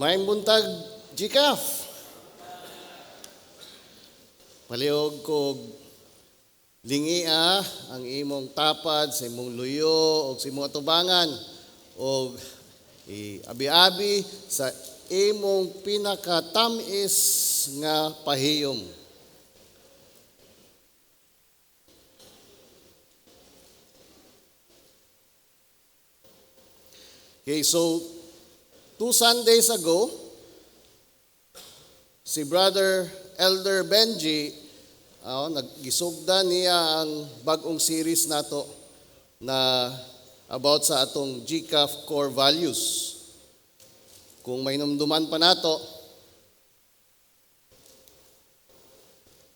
Maayong buntag, GCAF. Palihog kog lingia ang imong tapad sa imong luyo o sa imong atubangan o abi-abi sa imong pinakatamis nga pahiyom. Okay, so 2 Sundays ago, si Brother Elder Benji, naggisugda niya ang bagong series nato na about sa atong GCAF core values. Kung may numduman pa nato,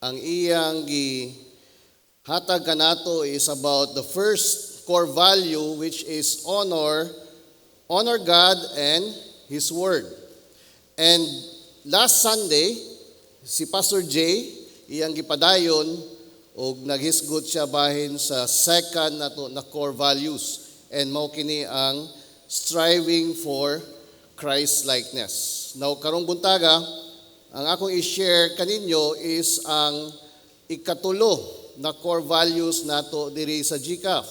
ang iyang gihatag kanato is about the first core value, which is honor, honor God and His Word. And last Sunday, si Pastor Jay, iyang gipadayon og naghisgot siya bahin sa second nato na core values, and mao kini ang striving for Christ-likeness. Now, karong buntaga, ang akong i-share kaninyo is ang ikatulo na core values nato diri sa GCAF.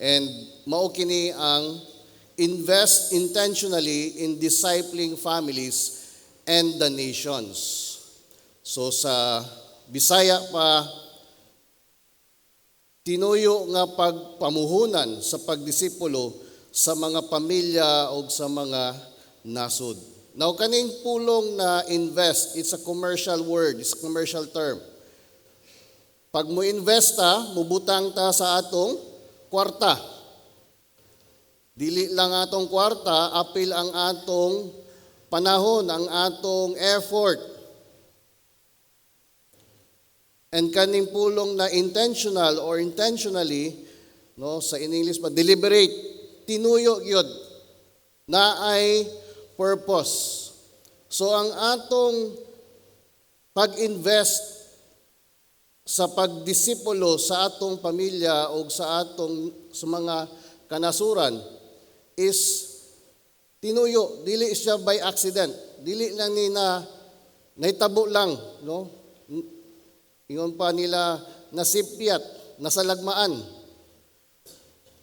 And mao kini ang invest intentionally in discipling families and the nations. So sa Bisaya pa, tinuyo nga pagpamuhunan sa pagdisipulo sa mga pamilya o sa mga nasod. Now, kaning pulong na invest, it's a commercial word, it's a commercial term. Pag mo invest ta, mubutang ta sa atong kwarta. Dili lang atong kwarta, apil ang atong panahon, ang atong effort. And kaning pulong na intentional or intentionally, no, sa in English pa, deliberate, tinuyo gyud na ay purpose. So ang atong pag-invest sa pagdisipulo sa atong pamilya o sa atong sa mga kanasuran is tinuyo, dili siya by accident, dili lang ni na nahitabo lang, no? Ingon pa nila, nasipyat, nasalagmaan.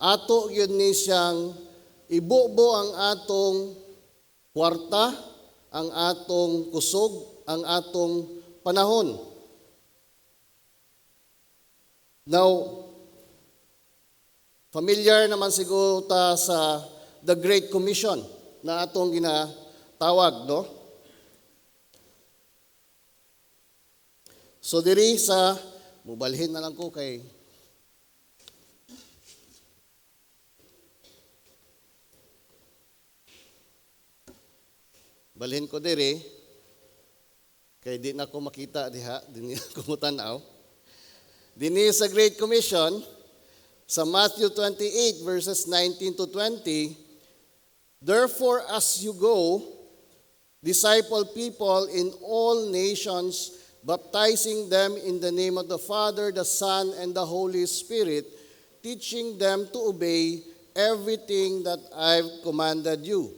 Ato yun ni siyang ibubo ang atong kwarta, ang atong kusog, ang atong panahon. Now, familiar naman siguro ta sa the Great Commission na atong ginatawag, no? So diri sa mubalhin na lang ko kay balhin ko diri kay di na ko makita diha, di na ko mutan-aw. Dinhi sa Great Commission sa Matthew 28 verses 19 to 20, "Therefore, as you go, disciple people in all nations, baptizing them in the name of the Father, the Son, and the Holy Spirit, teaching them to obey everything that I've commanded you.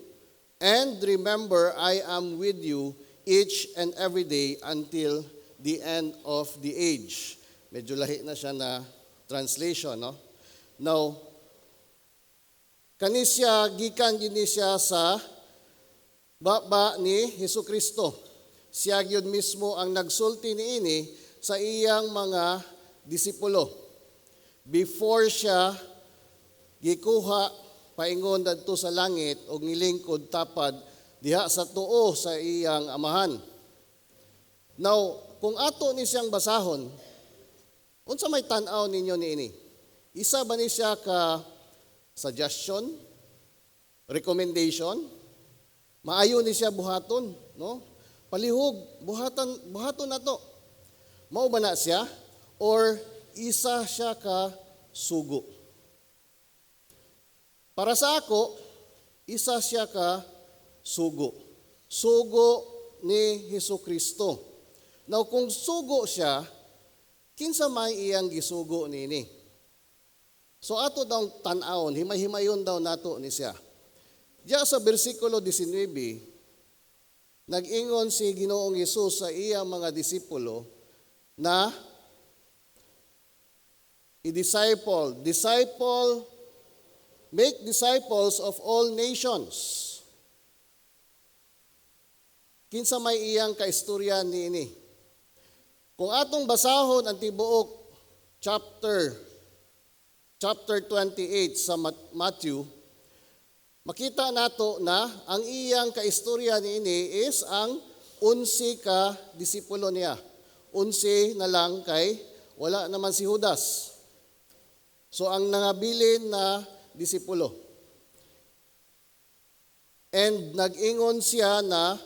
And remember, I am with you each and every day until the end of the age." Medyo lahi na siya na translation, no? Now, kani siya, gikan gini siya sa baba ni Hesus Kristo. Siya gyud mismo ang nagsulti niini sa iyang mga disipulo. Before siya gikuha paingon dadto sa langit og nilingkod tapad diha sa tuo sa iyang amahan. Now, kung ato ni siyang basahon, unsa may tan-aw ninyo niini? Isa ba ni siya ka suggestion, recommendation? Maayo ni siya buhaton, no? Palihog, buhatan, buhaton na to. Mao ba na siya? Or isa siya ka sugo? Para sa ako, isa siya ka sugo. Sugo ni Hesus Kristo. Now, kung sugo siya, kinsa may iyang gisugo nini? So ato daw tan-awon, himay-himayon daw nato ni siya. Diya sa bersikulo 19, Nag-ingon si Ginoong Hesus sa iyang mga disipulo na i-disciple, disciple, make disciples of all nations. Kinsa may iyang kaistorya niini? Kung atong basahon ang tibuok chapter 28 sa Matthew, makita nato na ang iyang kaistorya niini is ang 11 ka disipulo niya. 11 na lang kay wala naman si Judas. So ang nangabilin na disipulo. And nag-ingon siya na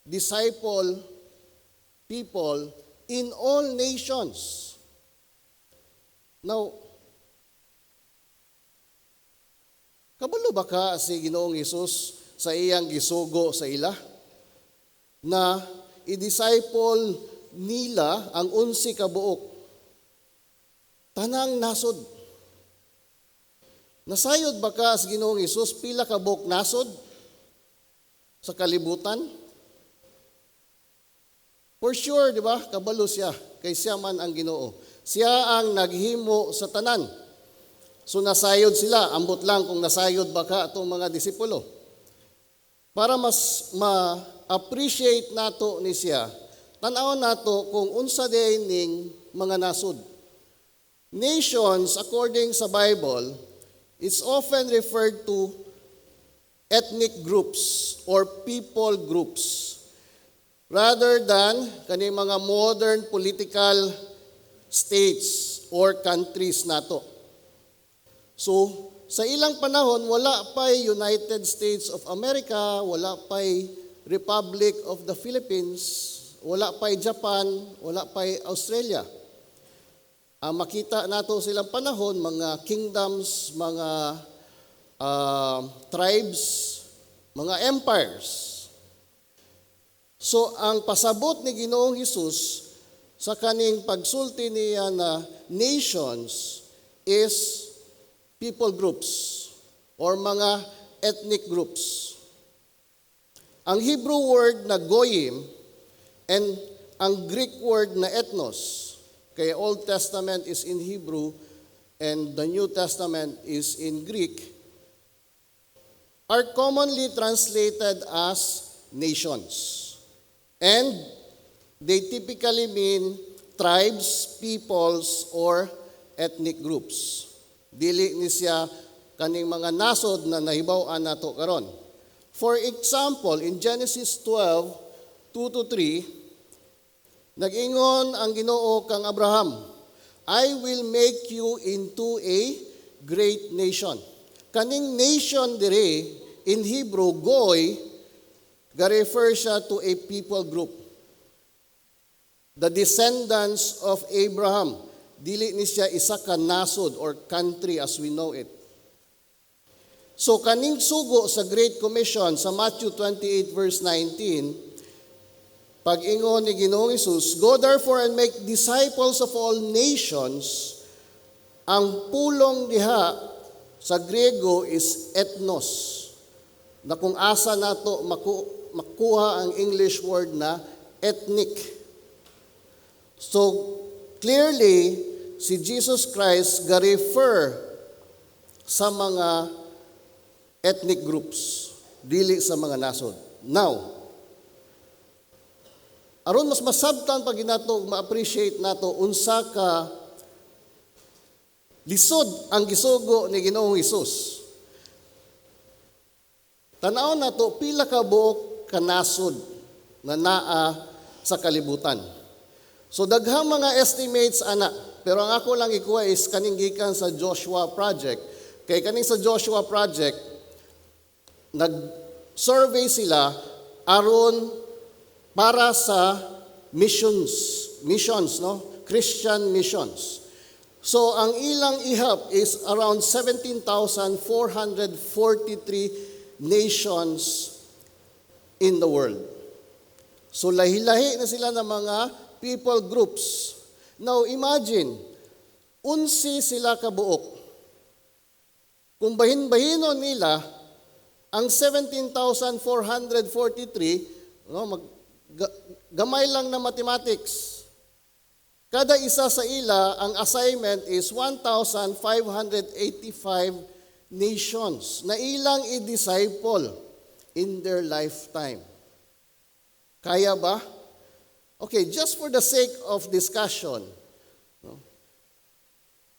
disciple people in all nations. Now, kabalo ba ka si Ginoong Hesus sa iyang gisugo sa ila na i-disciple nila ang 11 ka buok tanang nasod? Nasayod ba ka sa Ginoong Hesus pila ka buok nasod sa kalibutan? For sure, di ba? Kabalo siya. Kay siya man ang Ginoo. Siya ang naghimo sa tanan. So nasayod sila. Ambot lang kung nasayod ba ka atong mga disipulo. Para mas ma-appreciate nato ni siya, tan-awon nato kung unsa diay ning mga nasod. Nations, according sa Bible, is often referred to ethnic groups or people groups rather than kani mga modern political states or countries nato. So, sa ilang panahon, wala pa'y United States of America, wala pa'y Republic of the Philippines, wala pa'y Japan, wala pa'y Australia. Ang makita nato silang panahon, mga kingdoms, mga tribes, mga empires. So ang pasabot ni Ginoong Hesus sa kaning pagsulti niya na nations is people groups or mga ethnic groups. Ang Hebrew word na goyim and ang Greek word na ethnos, kaya Old Testament is in Hebrew and the New Testament is in Greek, are commonly translated as nations. And they typically mean tribes, peoples, or ethnic groups. Dili ni siya kaning mga nasod na nahibaw-an nato karon. For example, in Genesis 12, 2 to 3, nag-ingon ang Ginoo kang Abraham, "I will make you into a great nation." Kaning nation dire in Hebrew, goy, ga-refer siya to a people group. The descendants of Abraham. Dili ni siya isa ka nasod or country as we know it. So kaning sugo sa Great Commission sa Matthew 28 verse 19, pag-ingon ni Ginoong Hesus, "Go therefore and make disciples of all nations," ang pulong diha sa Griego is ethnos, na kung asa nato makuha ang English word na ethnic. So, clearly, si Jesus Christ ga-refer sa mga ethnic groups, dili sa mga nasod. Now, aron mas masabtan pag nato, ma-appreciate nato unsa ka lisod ang gisugo ni Ginoong Hesus. Tan-awon nato pila ka buok kanasod na naa sa kalibutan. So daghang mga estimates ana, pero ang ako lang ikuha is kaning gikan sa Joshua Project. Kay kaning sa Joshua Project, nag-survey sila aron para sa missions, no? Christian missions. So ang ilang ihap is around 17,443 nations in the world. So lahi-lahi na sila ng mga people groups. Now imagine, 11 sila kabuok. Kung bahin-bahinon nila, Ang 17,443, no, gamay lang na mathematics. Kada isa sa ila, ang assignment is 1,585 nations na ilang i-disciple in their lifetime. Kaya ba? Okay, just for the sake of discussion, no?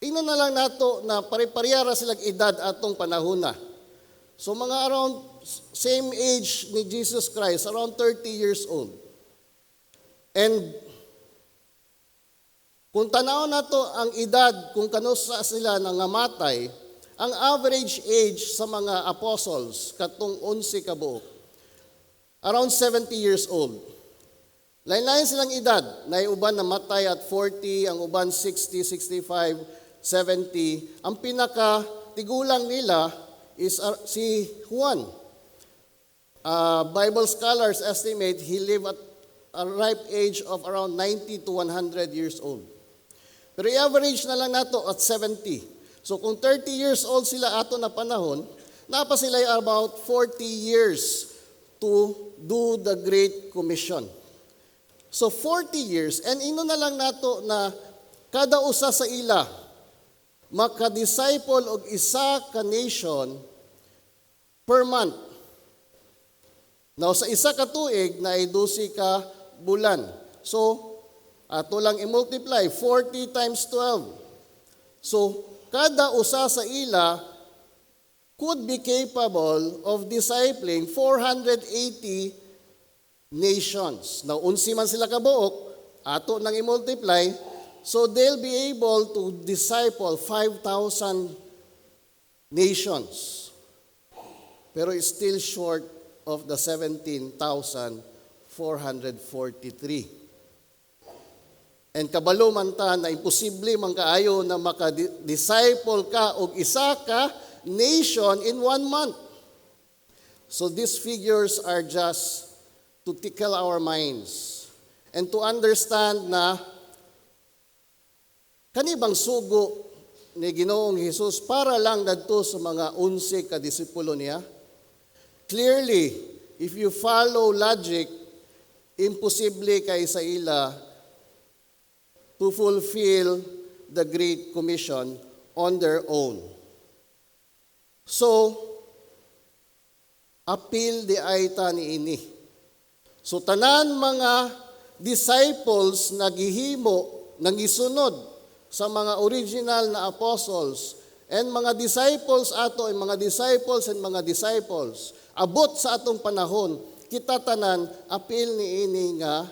Ingnon na lang nato na pare-pareha ra silang edad atong panahon na. So mga around same age ni Jesus Christ, around 30 years old. And kung tanaw nato ang edad kung kanusa sila nangamatay, ang average age sa mga apostles katong 11 ka buok, around 70 years old. Lain-lain silang edad. Naay uban namatay at 40, ang uban 60, 65, 70. Ang pinaka tigulang nila is si Juan. Bible scholars estimate he lived at a ripe age of around 90 to 100 years old. Pero i-average na lang nato at 70. So kung 30 years old sila ato na panahon, naa pa sila about 40 years to do the Great Commission. So 40 years, and ingnon na lang nato na kada usa sa ila maka-disciple og isa ka nation per month. Now sa isa ka tuig naay 12 ka bulan. So ato lang i-multiply 40 times 12. So kada usa sa ila could be capable of discipling 480 nations. Now, 11 man sila kabuok, ato nang i-multiply, so they'll be able to disciple 5,000 nations. Pero it's still short of the 17,443. And kabalo man ta na imposible man kaayo na maka-disciple ka og isa ka nation in one month. So these figures are just to tickle our minds and to understand na kani bang sugo ni Ginoong Hesus para lang dadto sa mga 11 ka disipulo niya? Clearly, if you follow logic, imposible kay sa ila to fulfill the Great Commission on their own. So, apil diay ta niini. So, tanan mga disciples nagihimo, nangisunod sa mga original na apostles and mga disciples ato ay mga disciples and mga disciples abot sa atong panahon, kita tanan apil niini nga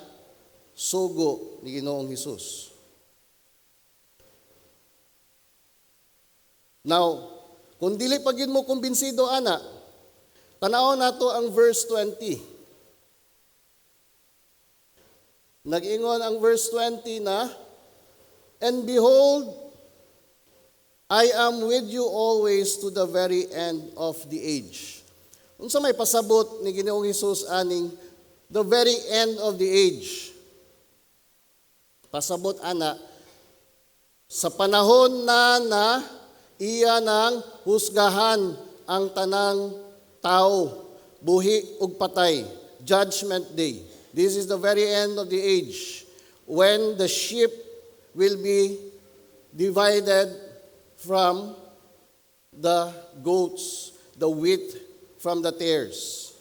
sugo ni Ginoong Hesus. Now, kung dili pa gyud mo kumbinsido ana, tan-awon nato ang verse 20. Nag-ingon ang verse 20 na, "And behold, I am with you always to the very end of the age." Unsa may pasabot ni Ginoong Hesus aning the very end of the age? Pasabot ana, sa panahon na na iya nang husgahan ang tanang tao, buhi ug patay, Judgment Day. This is the very end of the age when the sheep will be divided from the goats, the wheat from the tares.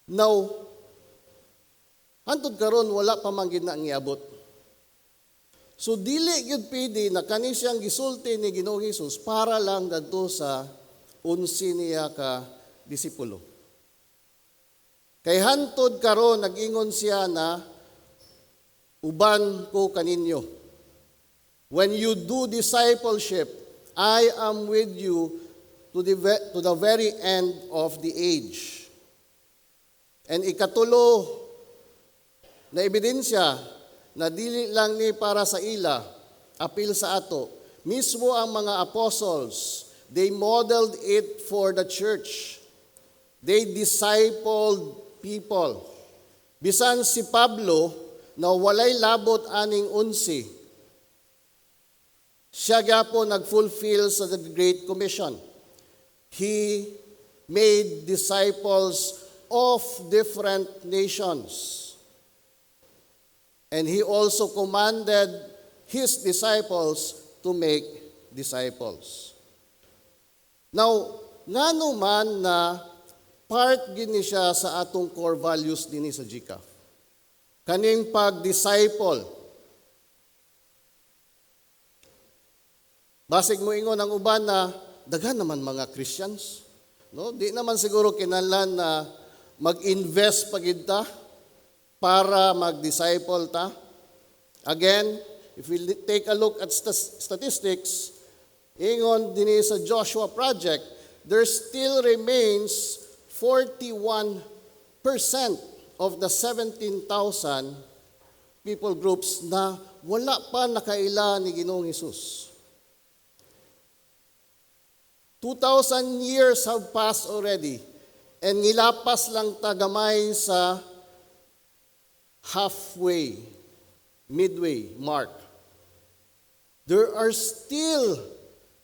Now, hantod karon wala pa man gid na ang giabot. So dili gyud pwede na kani siyang gisulti ni Ginoong Hesus para lang dadto sa 11 niya ka disipulo. Kay hantod karon nag-ingon siya na uban ko kaninyo. When you do discipleship, I am with you to the very end of the age. And ikatulo na ebidensya na dili lang ni para sa ila, apil sa ato. Mismo ang mga apostles, they modeled it for the church. They discipled people. Bisan si Pablo, na walay labot aning 11, siya gyapon nag-fulfill sa the Great Commission. He made disciples of different nations. And he also commanded his disciples to make disciples. Now, ngano man na part gyud ni siya sa atong core values dinhi sa GCAF? Kaning pag-disciple. Basig mo ingon ang uban na daghan naman mga Christians. No? Di naman siguro kinahanglan na mag-invest pa gyud ta para mag-disciple ta. Again, if we take a look at statistics, ingon dinhi sa Joshua Project, there still remains 41% of the 17,000 people groups na wala pa nakaila ni Ginoong Hesus. 2,000 years have passed already and nilapas lang ta gamay sa halfway, midway mark. There are still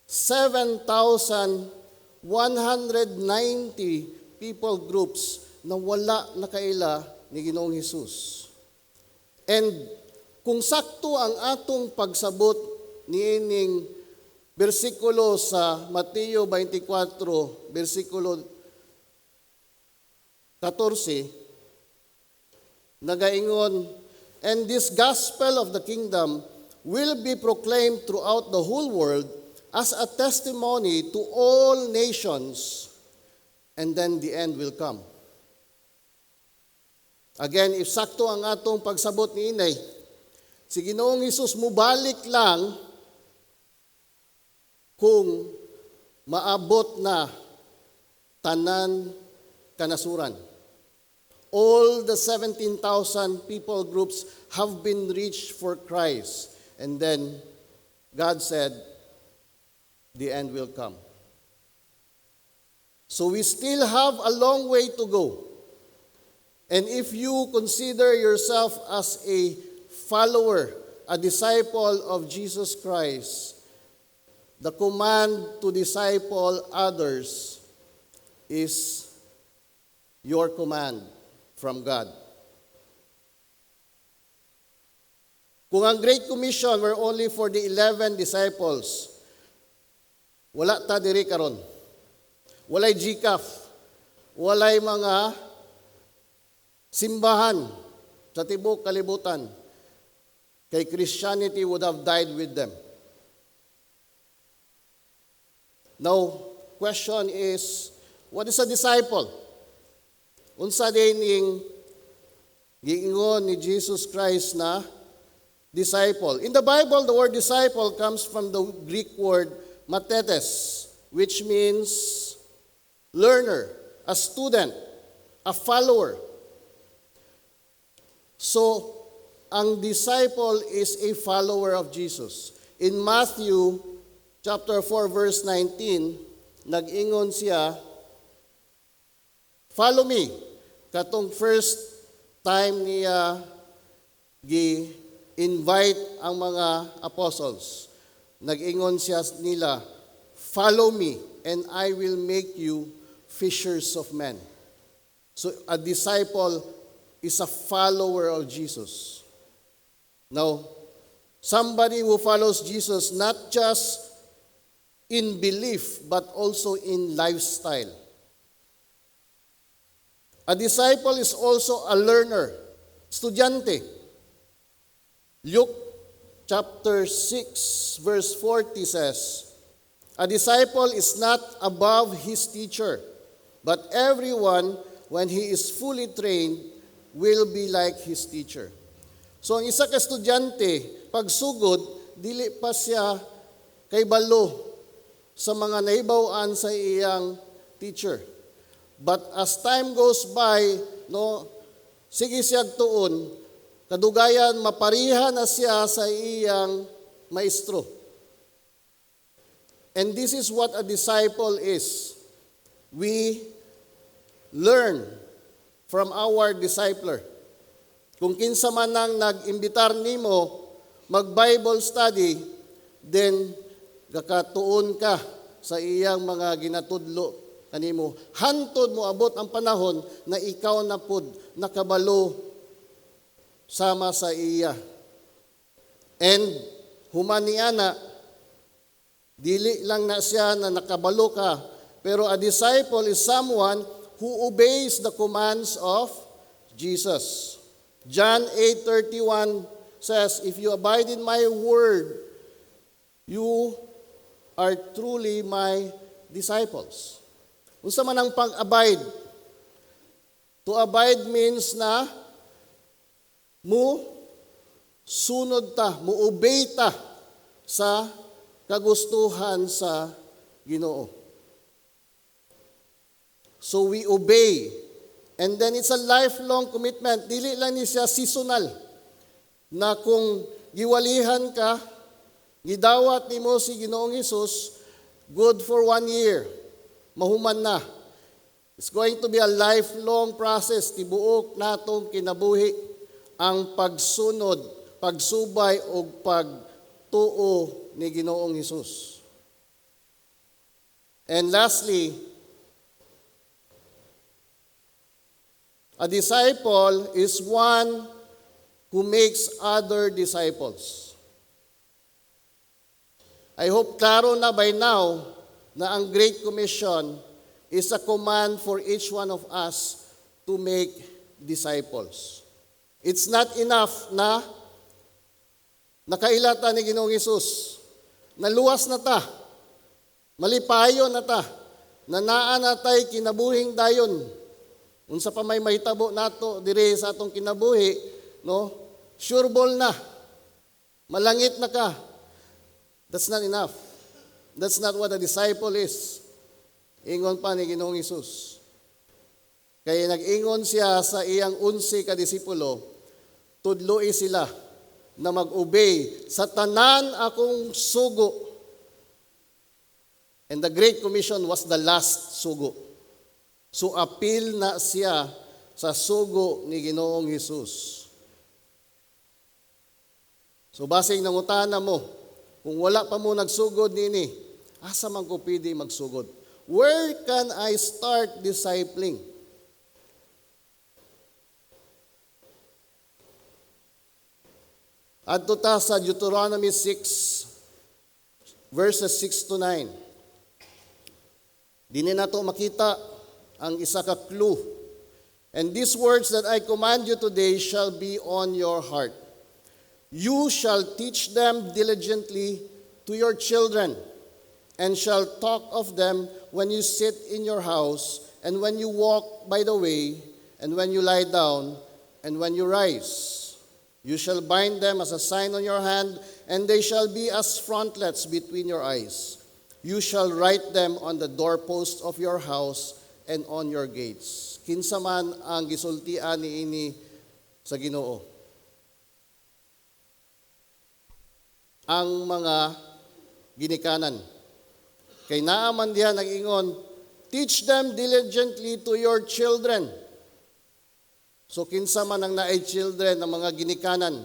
7,190 people groups na wala nakaila ni Ginoong Hesus. And kung sakto ang atong pagsabot niining bersikulo sa Mateo 24, bersikulo 14, nagaingon, "And this gospel of the kingdom will be proclaimed throughout the whole world as a testimony to all nations, and then the end will come." Again, if sakto ang atong pagsabot niini, si Ginoong Hesus mubalik lang kung maabot na tanan kanasuran. All the 17,000 people groups have been reached for Christ. And then God said, the end will come. So we still have a long way to go. And if you consider yourself as a follower, a disciple of Jesus Christ, the command to disciple others is your command from God. Kung ang Great Commission were only for the 11 disciples, wala ta diri karon. Walay GCAF, walay mga simbahan sa tibuok kalibutan. Kay Christianity would have died with them. Now, question is, what is a disciple? Unsa din ning giingon ni Jesus Christ na disciple? In the Bible, the word disciple comes from the Greek word mathetes, which means learner, a student, a follower. So, ang disciple is a follower of Jesus. In Matthew chapter 4 verse 19, nag-ingon siya, "Follow me." Katong first time niya gi-invite ang mga apostles. Nag-ingon siya nila, "Follow me and I will make you fishers of men." So a disciple is a follower of Jesus. Now, somebody who follows Jesus not just in belief but also in lifestyle. A disciple is also a learner, estudyante. Luke chapter 6 verse 40 says, "A disciple is not above his teacher, but everyone, when he is fully trained, will be like his teacher." So ang isa ka estudyante, pagsugod, dili pa siya kaybalo sa mga nahibaw-an sa iyang teacher. But as time goes by, no, sige siya tuon, kadugayan mapariha na siya sa iyang maestro. And this is what a disciple is. We learn from our discipler. Kung kinsa man ang nag-imbitar nimo mag-Bible study, then gakatuon ka sa iyang mga ginatudlo. kanimo hantod mo abot ang panahon na ikaw na pud nakabalo sama sa iya. And human niana, dili lang na siya na nakabalo ka, pero a disciple is someone who obeys the commands of Jesus. John 8:31 says, "If you abide in my word, you are truly my disciples." Unsa man ang pag-abide? To abide means na mo sunod ta, mo obey ta sa kagustuhan sa Ginoo. So we obey. And then it's a lifelong commitment. Dili lang ni siya seasonal. Na kung giwalihan ka, gidawat nimo si Ginoong Hesus, good for one year. Mahuman na. It's going to be a lifelong process. Tibuok natong kinabuhi ang pagsunod, pagsubay o pagtuo ni Ginoong Hesus. And lastly, a disciple is one who makes other disciples. I hope klaro na by now na ang Great Commission is a command for each one of us to make disciples. It's not enough na nakaila ta ni Ginoong Hesus. Naluwas na ta. Malipayo na ta. Na naa na tay kinabuhing dayon. Unsa pa may mahitabo nato diri sa atong kinabuhi, no? Sure ball na. Malangit na ka. That's not enough. That's not what a disciple is. Ingon pa ni Ginoong Hesus. Kaya nag-ingon siya sa iyang 11 ka disipulo, tudloi sila na mag-obey sa tanan akong sugo. And the Great Commission was the last sugo. So apil na siya sa sugo ni Ginoong Hesus. So basing nangutana mo, kung wala pa mo nagsugod nini, asa man ko pwede magsugod? Where can I start discipling? Adto ta sa Deuteronomy 6, verses 6 to 9. Dini nato makita ang isa ka clue. "And these words that I command you today shall be on your heart. You shall teach them diligently to your children, and shall talk of them when you sit in your house, and when you walk by the way, and when you lie down, and when you rise. You shall bind them as a sign on your hand, and they shall be as frontlets between your eyes. You shall write them on the doorposts of your house and on your gates." Kinsa man ang gisultian niini sa Ginoo? Ang mga ginikanan. Kay naa man diha nag-ingon, "Teach them diligently to your children." So kinsa man ang naay children ang mga ginikanan.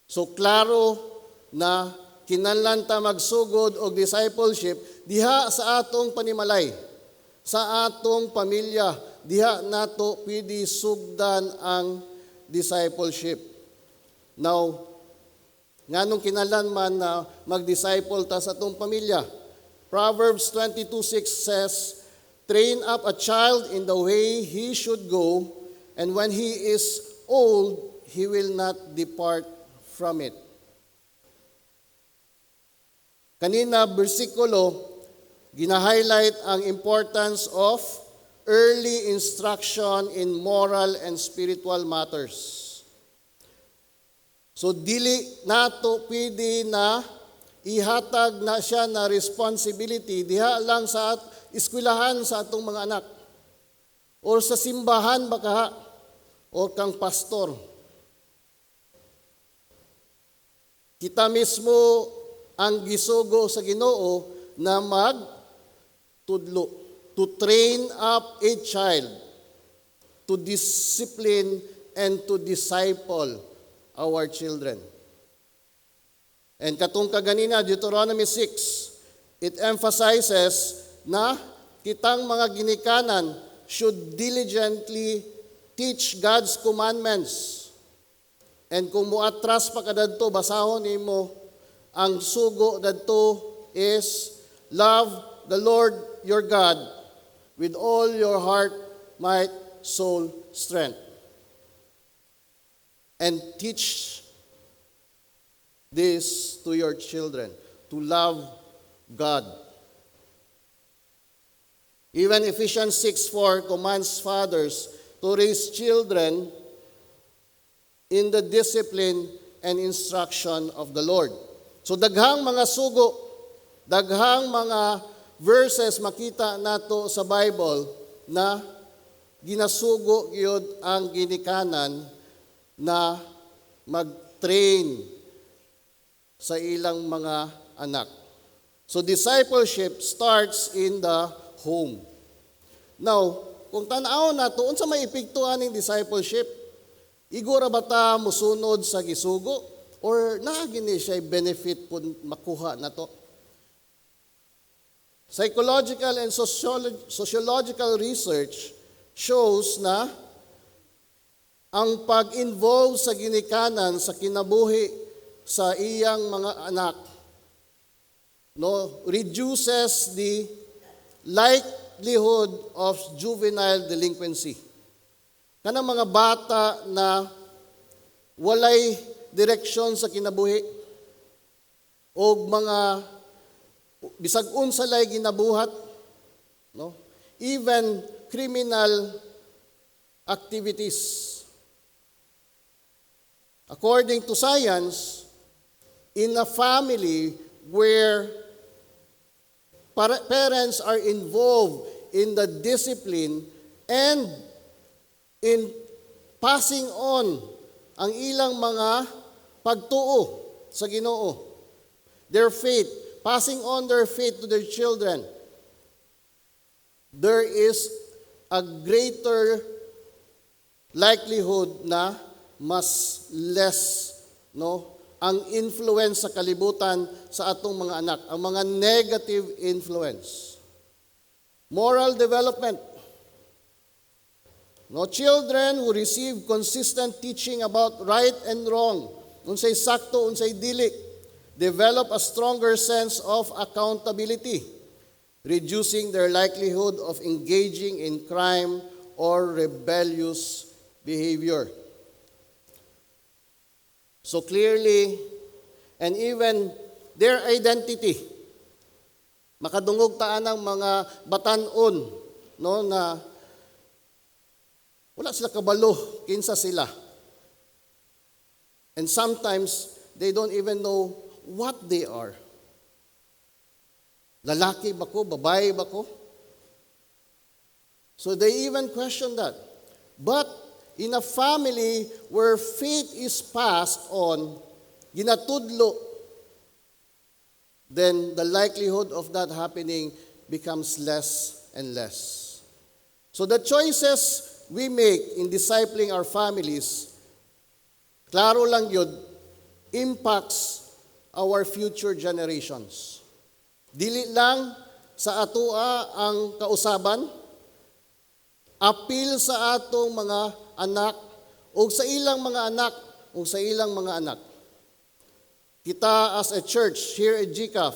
So klaro na kinahanglan ta magsugod og discipleship diha sa atong panimalay, sa atong pamilya, diha nato pwede sugdan ang discipleship. Now, nganong kinahanglan man na mag-disciple ta sa atong pamilya? Proverbs 22:6 says, "Train up a child in the way he should go, and when he is old, he will not depart from it." Kanina, bersikulo, gina-highlight ang importance of early instruction in moral and spiritual matters. So, dili nato pwede na ihatag na siya na responsibility diha lang sa eskwelahan sa atong mga anak or sa simbahan baka or kang pastor. Kita mismo ang gisugo sa Ginoo na magtudlo, to train up a child, to discipline and to disciple our children. And katong kaganina, Deuteronomy 6, It emphasizes na kitang mga ginikanan should diligently teach God's commandments. And kung muatras pa ka dadto, basahon nimo ang sugo dadto is love the Lord your God with all your heart, might, soul, strength. And teach this to your children, to love God. Even Ephesians 6:4 commands fathers to raise children in the discipline and instruction of the Lord. So daghang mga sugo, daghang mga verses makita nato sa Bible na ginasugo gyud ang ginikanan na mag-train sa ilang mga anak. So discipleship starts in the home. Now, kung tan-aw nato, unsa may epekto aning discipleship? Igo ra ba ta musunod sa gisugo or naa gini siya benefit kung makuha nato? Psychological and sociological research shows na ang pag-involve sa ginikanan sa kinabuhi sa iyang mga anak, no, reduces the likelihood of juvenile delinquency. Kanang mga bata na walay direksyon sa kinabuhi o mga bisag unsa lay ginabuhat, no, even criminal activities. According to science, in a family where parents are involved in the discipline and in passing on ang ilang mga pagtuo sa Ginoo, their faith, passing on their faith to their children, there is a greater likelihood na mas less, no, ang influence sa kalibutan sa atong mga anak, ang mga negative influence. Moral development. No, children who receive consistent teaching about right and wrong, unsay sakto, unsay dili, develop a stronger sense of accountability, reducing their likelihood of engaging in crime or rebellious behavior. So clearly, and even their identity, makadungog ta ng mga batanon, no, na wala sila kabalo kinsa sila. And sometimes they don't even know what they are. Lalaki ba ko? Babae ba ko? So they even question that. But in a family where faith is passed on, ginatudlo, then the likelihood of that happening becomes less and less. So the choices we make in discipling our families, klaro lang yun, impacts our future generations. Dili lang sa atoa ang kausaban, apil sa atong mga anak o sa ilang mga anak o sa ilang mga anak. Kita as a church here at GCAF,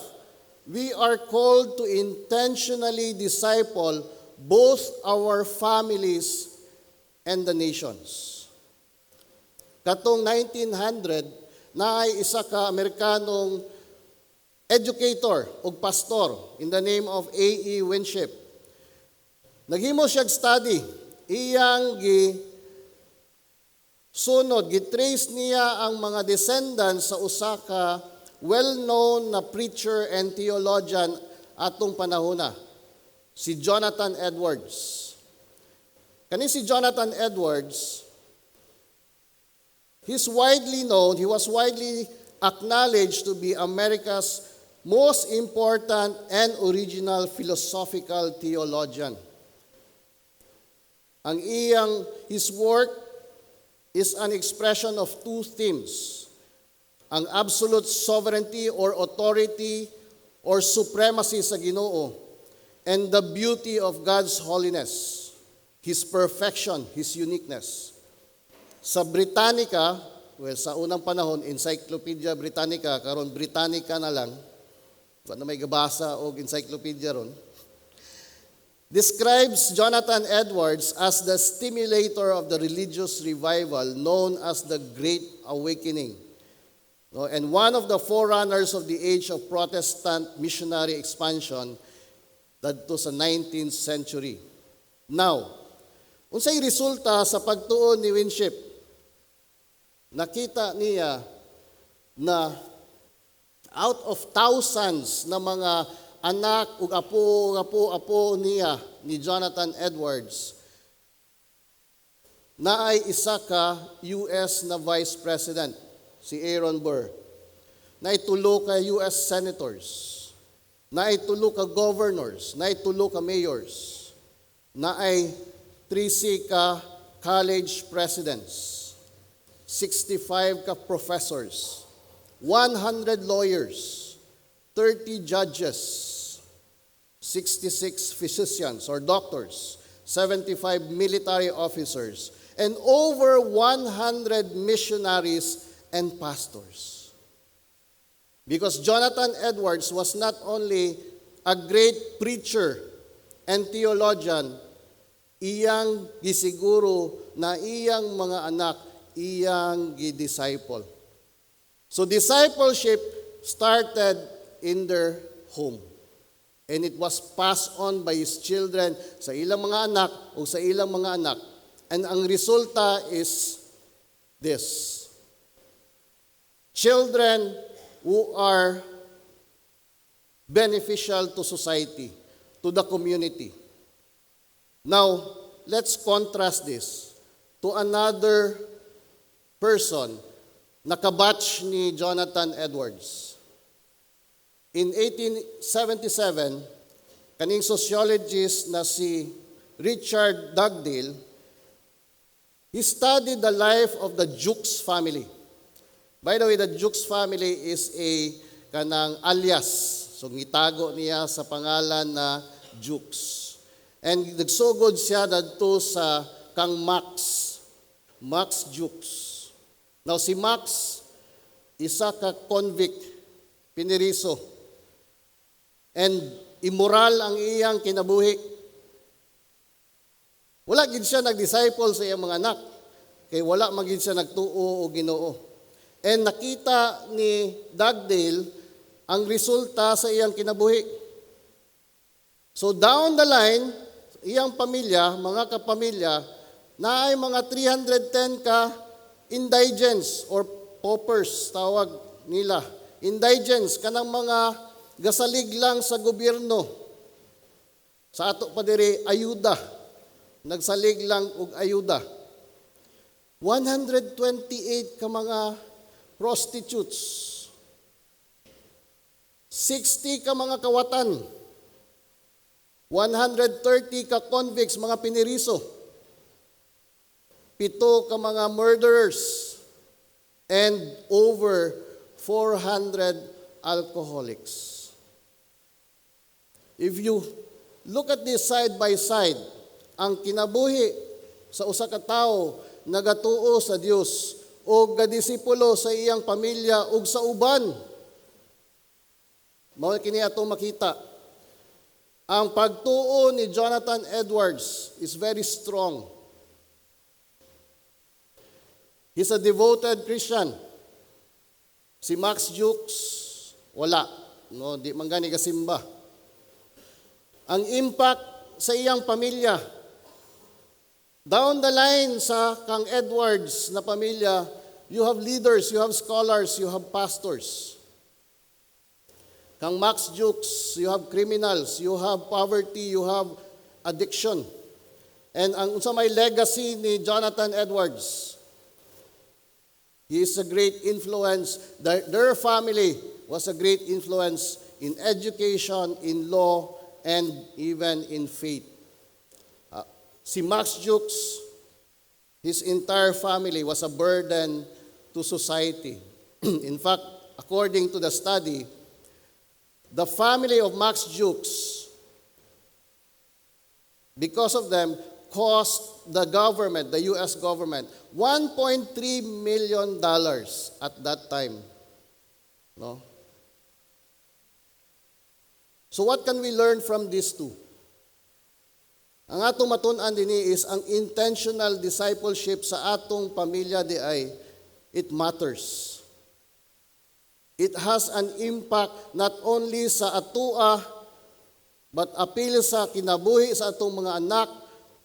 we are called to intentionally disciple both our families and the nations. Katong 1900, naay isa ka Amerikanong educator ug pastor in the name of A.E. Winship. Naghimo siya study, iyang gi sunod, gitrace niya ang mga descendants sa usa ka well-known na preacher and theologian atong panahona, si Jonathan Edwards. Kani si Jonathan Edwards, he was widely acknowledged to be America's most important and original philosophical theologian. Ang iyang his work is an expression of two themes: ang absolute sovereignty or authority or supremacy sa Ginoo and the beauty of God's holiness, His perfection, His uniqueness. Sa Britannica, well, sa unang panahon, Encyclopedia Britannica, karon Britannica na lang, wala na may gabasa og encyclopedia ron, describes Jonathan Edwards as the stimulator of the religious revival known as the Great Awakening. No, and one of the forerunners of the age of Protestant missionary expansion dadto sa 19th century. Now, unsay resulta sa pagtuo ni Winship? Nakita niya na out of thousands na mga anak ug apo ug apo apo niya ni Jonathan Edwards, naay isa ka US na Vice President, si Aaron Burr. Naay tulo ka US senators. Naay tulo ka governors, naay tulo ka mayors. Naay 13 ka college presidents, 65 ka professors, 100 lawyers, 30 judges, 66 physicians or doctors, 75 military officers, and over 100 missionaries and pastors. Because Jonathan Edwards was not only a great preacher and theologian, iyang gisiguro na iyang mga anak, iyang gi-disciple. So discipleship started in their home. And it was passed on by his children sa ilang mga anak o sa ilang mga anak. And ang resulta is this: children who are beneficial to society, to the community. Now, let's contrast this to another person na kabatch ni Jonathan Edwards. In 1877, kaning sociologist na si Richard Dugdale, he studied the life of the Jukes family. By the way, the Jukes family is a kanang alias. So gitago niya sa pangalan na Jukes. And nagsugod siya dadto sa kang Max, Max Jukes. Now si Max, isa ka convict, piniriso. And immoral ang iyang kinabuhi. Wala gid siya nag-disciple sa iyang mga anak. Kay wala man gid siya nagtuo og Ginoo. And nakita ni Dugdale ang resulta sa iyang kinabuhi. So down the line, iyang pamilya, mga kapamilya, naay mga 310 ka indigents or paupers tawag nila. Indigents, kanang mga gasalig lang sa gobyerno. Sa ato pa diri, ayuda. Nagsalig lang og ayuda. 128 ka mga prostitutes. 60 ka mga kawatan. 130 ka convicts, mga piniriso. 7 ka mga murderers. And over 400 alcoholics. If you look at this side by side, ang kinabuhi sa usa ka tawo nagatuo sa Dios o gadisipulo sa iyang pamilya ug sa uban. Mao kini atong makita. Ang pagtuo ni Jonathan Edwards is very strong. He's a devoted Christian. Si Max Jukes, wala. No, di man gani kasimba. Ang impact sa iyang pamilya, down the line sa kang Edwards na pamilya, you have leaders, you have scholars, you have pastors. Kang Max Jukes, you have criminals, you have poverty, you have addiction. And ang unsa may legacy ni Jonathan Edwards, he is a great influence. Their family was a great influence in education, in law, and even in faith. Si Max Jukes, his entire family was a burden to society. In fact, according to the study, The family of Max Jukes, because of them, cost the government, the US government, $1.3 million at that time. No? So what can we learn from these two? Ang atong matun-an dinhi is ang intentional discipleship sa atong pamilya diay, it matters. It has an impact not only sa atua but apil sa kinabuhi sa atong mga anak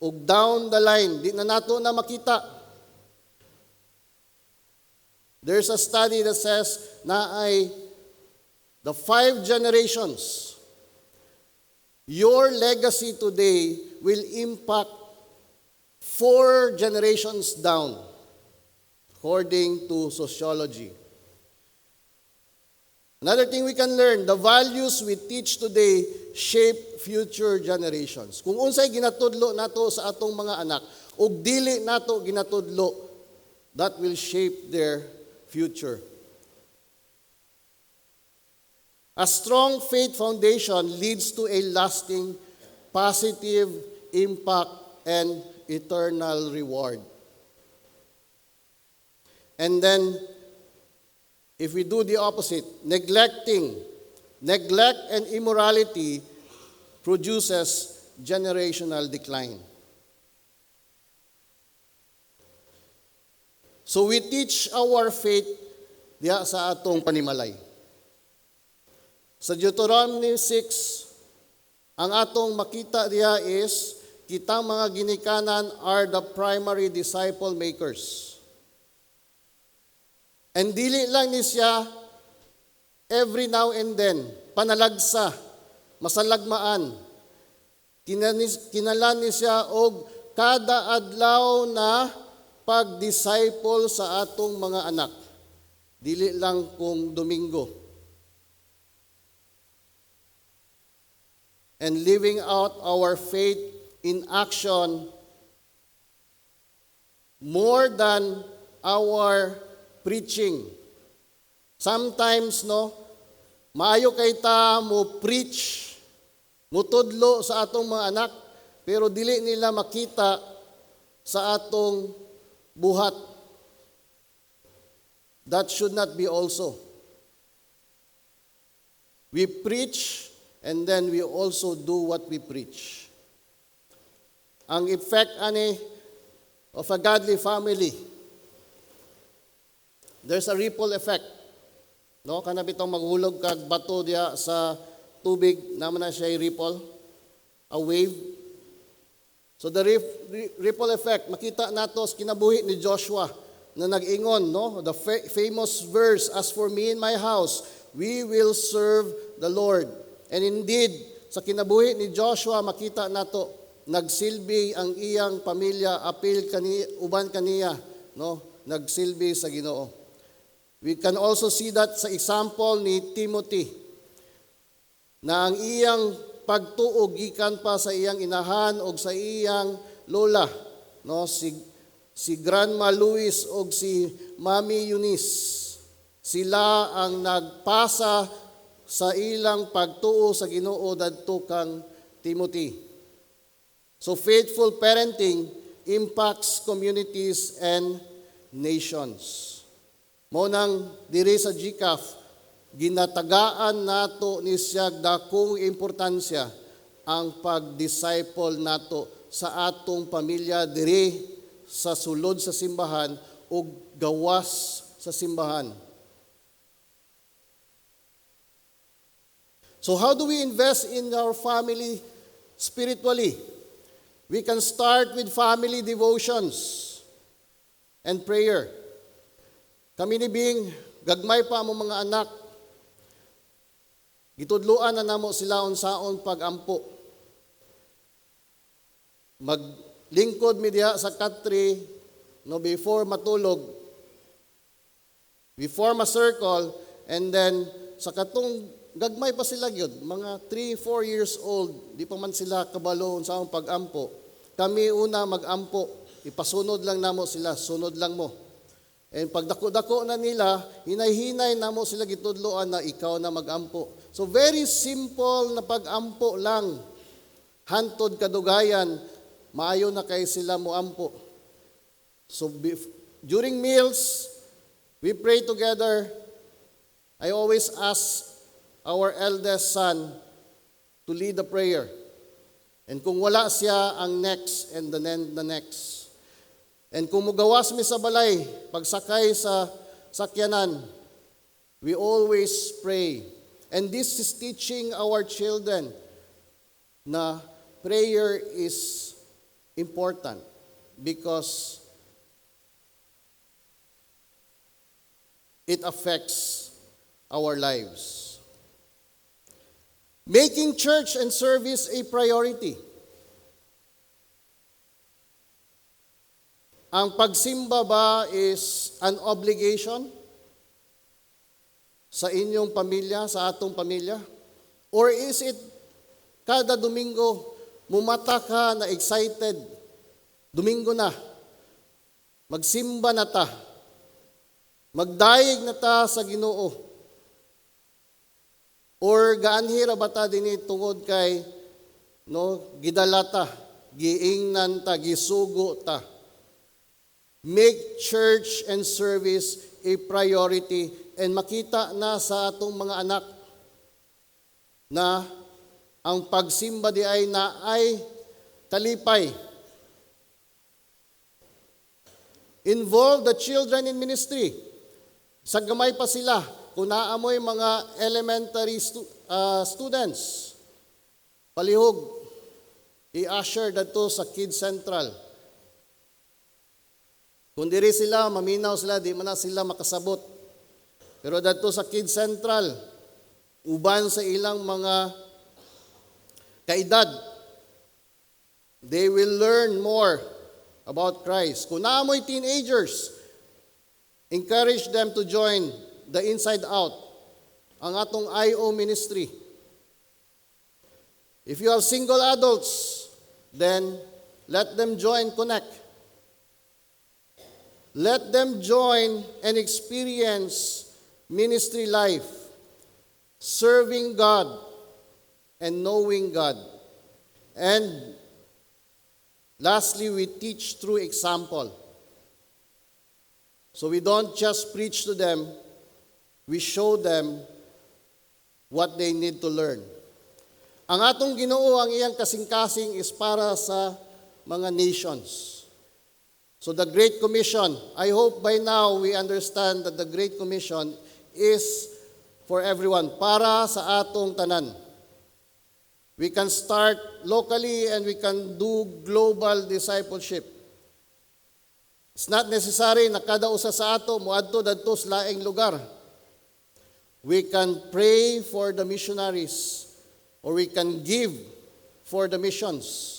ug down the line di na nato na makita. There's a study that says naay the five generations. Your legacy today will impact four generations down, according to sociology. Another thing we can learn, the values we teach today shape future generations. Kung unsay ginatudlo nato sa atong mga anak ug dili nato ginatudlo, that will shape their future. A strong faith foundation leads to a lasting positive impact and eternal reward. And then, if we do the opposite, neglect and immorality produces generational decline. So we teach our faith diha sa atong panimalay. Sa Deuteronomy 6, ang atong makita diha is kitang mga ginikanan are the primary disciple makers. And dili lang ni siya every now and then, panalagsa, masalagmaan. Kinalan ni siya og kada adlaw na pag-disciple sa atong mga anak. Dili lang kung Domingo. And living out our faith in action more than our preaching. Sometimes, no, maayo kay ta mo preach, mutudlo sa atong mga anak, pero dili nila makita sa atong buhat. That should not be also. We preach and then we also do what we preach. Ang effect ani of a godly family, there's a ripple effect. No, kana bitong maghulog kag bato diya sa tubig, naman na siya ripple, a wave. So the ripple effect, makita nato sa kinabuhi ni Joshua na nag-ingon, no, the famous verse, "As for me and my house, we will serve the Lord." And indeed, sa kinabuhi ni Joshua, makita nato nagsilbi ang iyang pamilya apil kani uban kaniya, no, nagsilbi sa Ginoo. We can also see that sa example ni Timothy na ang iyang pagtuo gikan pa sa iyang inahan og sa iyang lola, no, si Grandma Louis og si Mami Eunice. Sila ang nagpasa sa ilang pagtuo sa Ginoo dadto kang Timothy. So faithful parenting impacts communities and nations. Mao nang diri sa GCAF, ginatagaan nato ni siya dakong importansya ang pag-disciple nato sa atong pamilya diri sa sulod sa simbahan ug gawas sa simbahan. So how do we invest in our family spiritually? We can start with family devotions and prayer. Kami ni Bing, gagmay pa among mga anak. Gitudluan na namo sila unsaon pag-ampo. Maglingkod mi diha sa katre, no, before matulog. We form a circle and then sa katong gagmay pa sila gyud, mga 3, 4 years old, di pa man sila kabalo unsaon pag-ampo. Kami una mag-ampo, ipasunod lang namo sila, sunod lang mo. And pagdako-dako na nila, hinay-hinay namo sila gitudloan na ikaw na magampo. So very simple na pag-ampo lang. Hantod kadugayan, maayo na kay sila moampo. So during meals, we pray together. I always ask our eldest son to lead the prayer. And kung wala siya, ang next and then the next. And kung mugawas mi sa balay, pagsakay sa sakyanan, we always pray. And this is teaching our children na prayer is important because it affects our lives. Making church and service a priority. Ang pagsimba ba is an obligation sa inyong pamilya, sa atong pamilya? Or is it kada Domingo, mumata ka na excited, Domingo na, magsimba na ta, magdayeg na ta sa Ginoo? Or gaanhira ba ta dinhi tungod kay no gidala ta, giingnan ta, gisugo ta? Make church and service a priority and makita na sa atong mga anak na ang pagsimba di ay na ay kalipay. Involve the children in ministry. Sa gamay pa sila, kung naamoy mga elementary students, palihog, i-usher dadto sa Kids Central. Kung diri sila, maminaw sila, di man na sila makasabot. Pero dadto sa Kids Central, uban sa ilang mga kaedad, they will learn more about Christ. Kung naamoy teenagers, encourage them to join the Inside Out, ang atong IO ministry. If you have single adults, then let them join Connect. Let them join and experience ministry life, serving God and knowing God. And lastly, we teach through example. So we don't just preach to them, we show them what they need to learn. Ang atong Ginoo, ang iyang kasing-kasing is para sa mga nations. So the Great Commission, I hope by now we understand that the Great Commission is for everyone, para sa atong tanan. We can start locally and we can do global discipleship. It's not necessary na kada usa sa ato moadto dadto sa laing lugar. We can pray for the missionaries or we can give for the missions.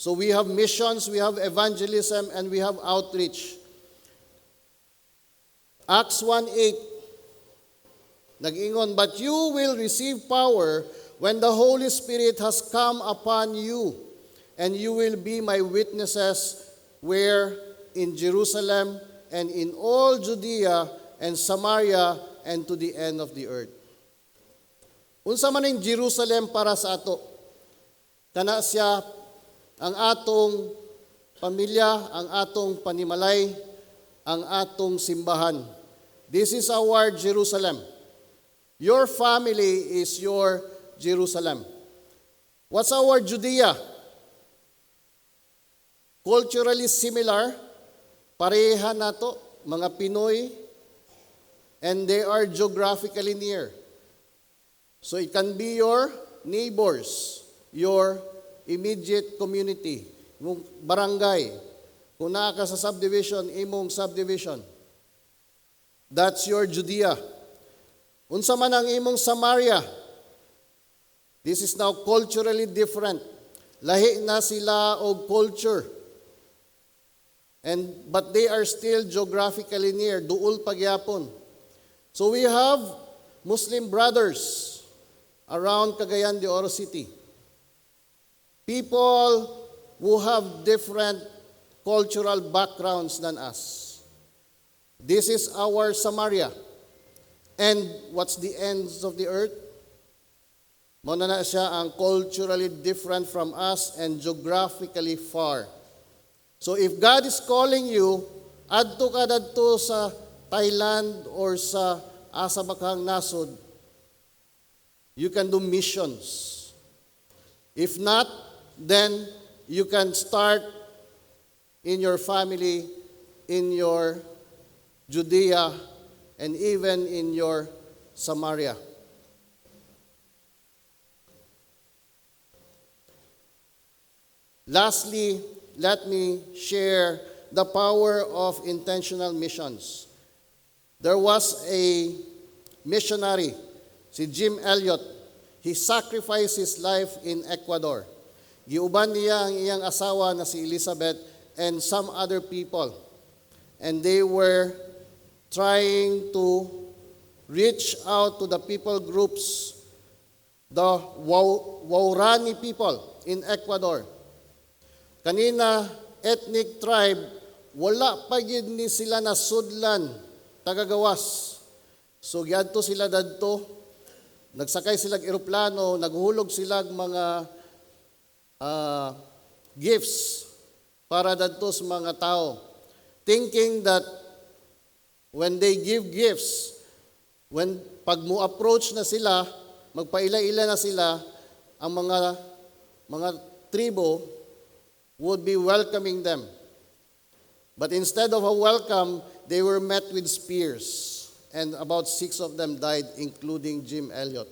So we have missions, we have evangelism, and we have outreach. Acts 1:8, nag-ingon, "But you will receive power when the Holy Spirit has come upon you, and you will be my witnesses where in Jerusalem and in all Judea and Samaria and to the end of the earth." Unsa man ang Jerusalem para sa ato? Kana siya ang atong pamilya, ang atong panimalay, ang atong simbahan. This is our Jerusalem. Your family is your Jerusalem. What's our Judea? Culturally similar, pareha nato, mga Pinoy, and they are geographically near. So it can be your neighbors, your immediate community, imong barangay. Kung naa ka sa subdivision, imong subdivision. That's your Judea. Unsa man ang imong Samaria? This is now culturally different. Lahi na sila og culture. And but they are still geographically near, duol pagyapon. So we have Muslim brothers around Cagayan de Oro City. People who have different culture. cultural backgrounds than us. This is our Samaria. And what's the ends of the earth? Mao na siya ang culturally different from us and geographically far. So if God is calling you, adto ka dadto sa Thailand or sa asa ba kang nasod, you can do missions. If not, then you can start in your family, in your Judea, and even in your Samaria. Lastly, let me share the power of intentional missions. There was a missionary, si Jim Elliot. He sacrificed his life in Ecuador. Giuban niya ang iyang asawa na si Elizabeth and some other people. And they were trying to reach out to the people groups, the Waorani people in Ecuador. Kanina, ethnic tribe, wala pa gyud ni sila nasudlan tagagawas. So giadto sila dadto, nagsakay sila eroplano, naghulog sila mga gifts para dadto sa mga tao. Thinking that when they give gifts, when pag mo approach na sila, magpaila-ila na sila, ang mga tribo would be welcoming them. But instead of a welcome, they were met with spears. And about 6 of them died, including Jim Elliot.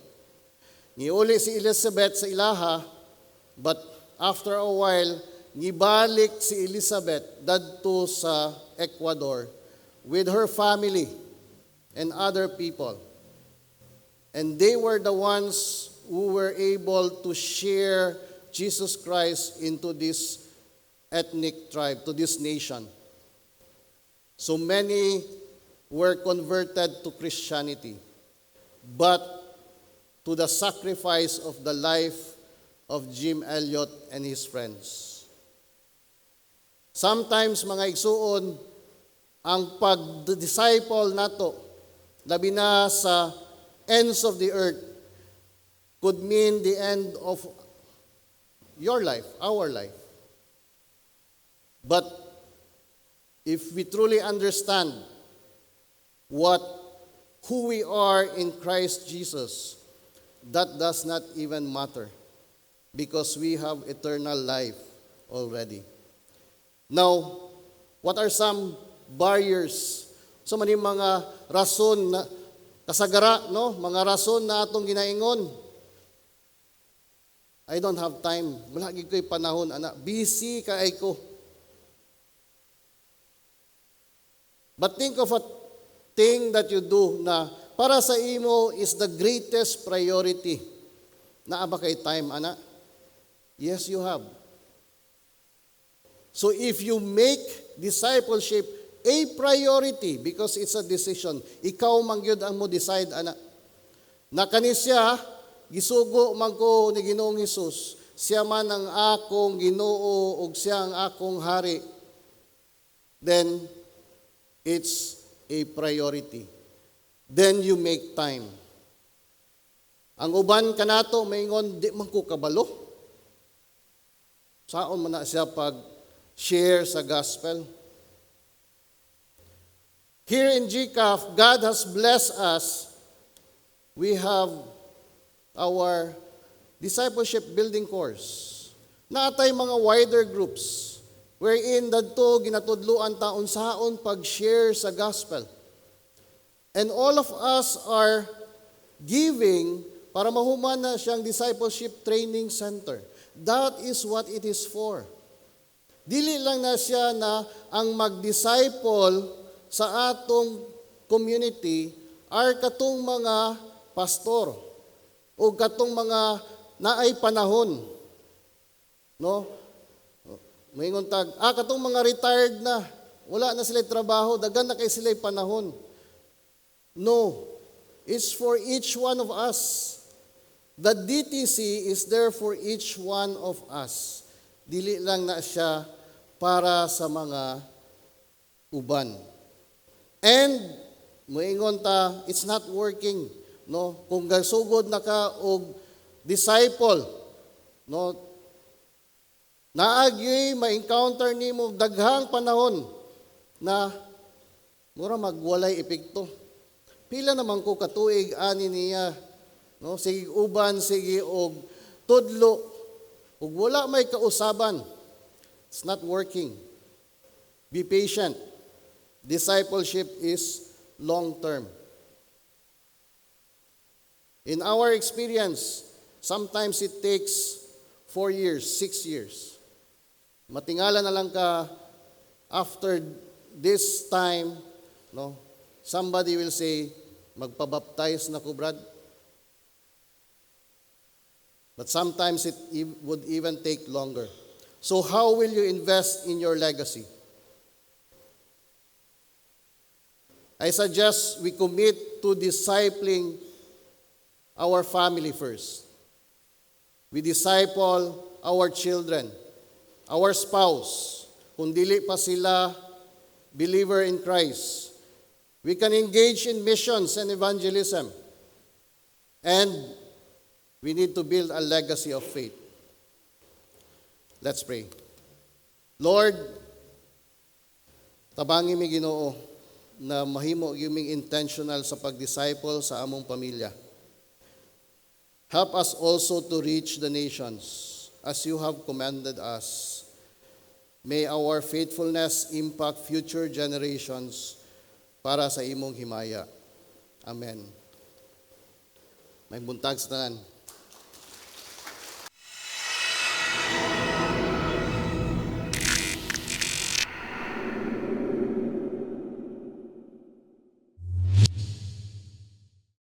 Niuli si Elizabeth sa ilaha, but after a while, nibalik si Elizabeth dadto sa Ecuador with her family and other people. And they were the ones who were able to share Jesus Christ into this ethnic tribe, to this nation. So many were converted to Christianity, but to the sacrifice of the life of Jim Elliot and his friends. Sometimes, mga igsuon, ang pag-disciple nato, labi na sa ends of the earth, could mean the end of your life, our life. But if we truly understand who we are in Christ Jesus, that does not even matter because we have eternal life already. Now, what are some barriers? So many mga rason na kasagara, no? Mga rason na atong ginaingon. I don't have time. Wala gid ko'y panahon, ana. Busy kaay ko. But think of a thing that you do na para sa imo is the greatest priority. Naa ba kay time, ana? Yes, you have. So if you make discipleship a priority, because it's a decision, ikaw man gyud ang mo decide, ana. Na kani siya, gisugo man ko ni Ginoong Hesus, siya man ang akong Ginoo ug siya ang akong hari. Then it's a priority. Then you make time. Ang uban kanato maingon, di man ko kabalo. Saon man na siya pag share sa gospel? Here in GCAF, God has blessed us. We have our discipleship building course. Naatay mga wider groups wherein dadto ginatudloan ta unsaon pag-share sa gospel. And all of us are giving para mahuman na siyang discipleship training center. That is what it is for. Dili lang na siya na ang mag-disciple sa atong community are katong mga pastor o katong mga naay panahon. No? Maingon tag, katong mga retired na, wala na sila trabaho, daghan na kay sila panahon. No, it's for each one of us. The DTC is there for each one of us. Dili lang na siya para sa mga uban. And moingon ta, "It's not working," no? Kung gasugod na ka og disciple, no, naa gyoy ma-encounter nimo daghang panahon na mura magwalay epekto. Pila naman ko katuig ani niya, no? Sige uban, sige og tudlo ug wala may kausaban. It's not working. Be patient. Discipleship is long term. In our experience, sometimes it takes 4 years, 6 years. Matingala na lang ka after this time, no? Somebody will say, "Magpabaptize na ko, Brad." But sometimes it would even take longer. So how will you invest in your legacy? I suggest we commit to discipling our family first. We disciple our children, our spouse. Kung dili pa sila believer in Christ, we can engage in missions and evangelism. And we need to build a legacy of faith. Let's pray. Lord, tabangi mi, Ginoo, na mahimo gyud ming intentional sa pag-disciple sa among pamilya. Help us also to reach the nations as you have commanded us. May our faithfulness impact future generations para sa imong himaya. Amen. Maayong buntag sa tanan.